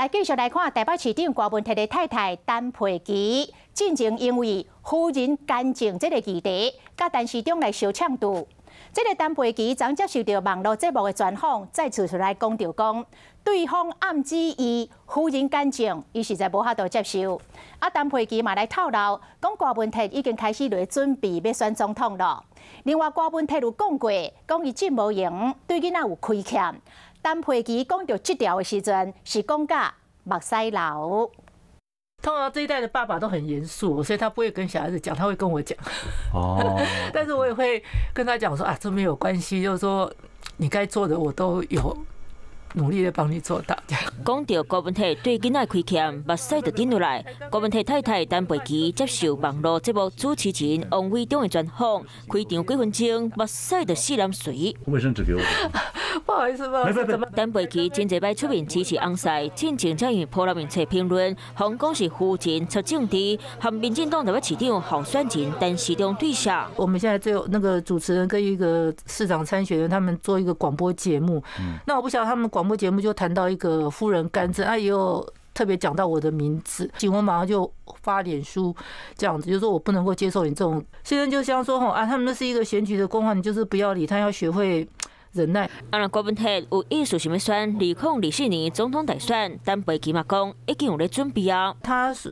來繼續來看台北市長郭文鐵的太太陳佩琪，進前因為夫人干政這個議題，佮陳時中來相嗆著。這个陳佩琪昨接受著網路節目的專訪，再次出來講著講，對方暗指伊夫人干政，伊實在無法度接受。啊，陳佩琪嘛來透露，講郭文鐵已經開始來準備欲選總統囉。另外，郭文鐵有講過，講伊真無閒，對囡仔有虧欠。陳佩琪講著這條的時陣，是講甲目屎流。通常這一代的爸爸都很嚴肅，所以他不會跟小孩子講，他會跟我講。哦，但是我也會跟他講說啊，這沒有關係，就是說你該做的我都有努力的幫你做到。講著郭文鐵對囡仔虧欠，目屎就頂落來。郭文鐵太太陳佩琪接受網路節目主持人王偉忠的專訪，開場幾分鐘，目屎就四淋垂。衛生紙給我。不好意思，不好意思。陳佩琪真濟擺出面支持翁婿，進前才因為鋪面冊評論，予講是夫人插政治，和民進黨台北市長候選人陳時中對下。我們現在只有那個主持人跟一個市長參選人，他們做一個廣播節目。那我不曉得他們廣播節目就談到一個夫人干政，啊，也有特別講到我的名字，我馬上就發臉書這樣子，就是說我不能夠接受你這種。現在就像說吼啊，他們那是一個選舉的公話，你就是不要理他，要學會忍耐。啊，若郭文鐵有意思想欲選2024年總統大選，陳佩琪嘛講已經有咧準備啊。他是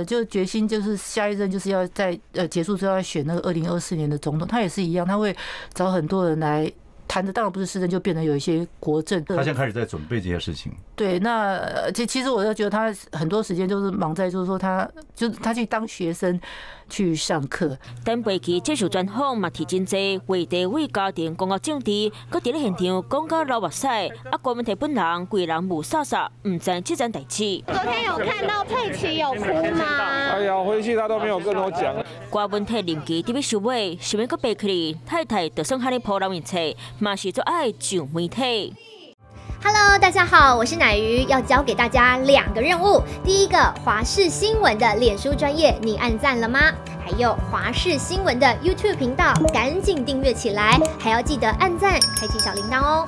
就決心就是下一任就是要在結束之後要選那個2024年的總統，他也是一樣，他會找很多人來談的，當然不是市政，就變成有一些國政。他現在開始在準備這些事情。對，那其實我就覺得他很多時間就是忙在，就是說他就他去當學生去上課。陳佩琪接受專訪嘛提真濟話題，為家庭講到政治，閣佇咧現場講甲流目屎。啊，郭文鐵本人規人霧煞煞，毋知這件代誌。昨天有看到佩琪有哭嗎？哎呀，回去他都沒有跟我講。郭文鐵任期佇欲收尾，想欲閣爬起來，太太就算予呢鋪面冊，嘛是足愛上媒體。 Hello，大家好，我是乃瑜，要教給大家兩個任務。第一個，華視新聞的臉書專頁，你按讚了嗎？還有華視新聞的 YouTube 頻道，趕緊訂閱起來，還要記得按讚，開啟小鈴鐺哦。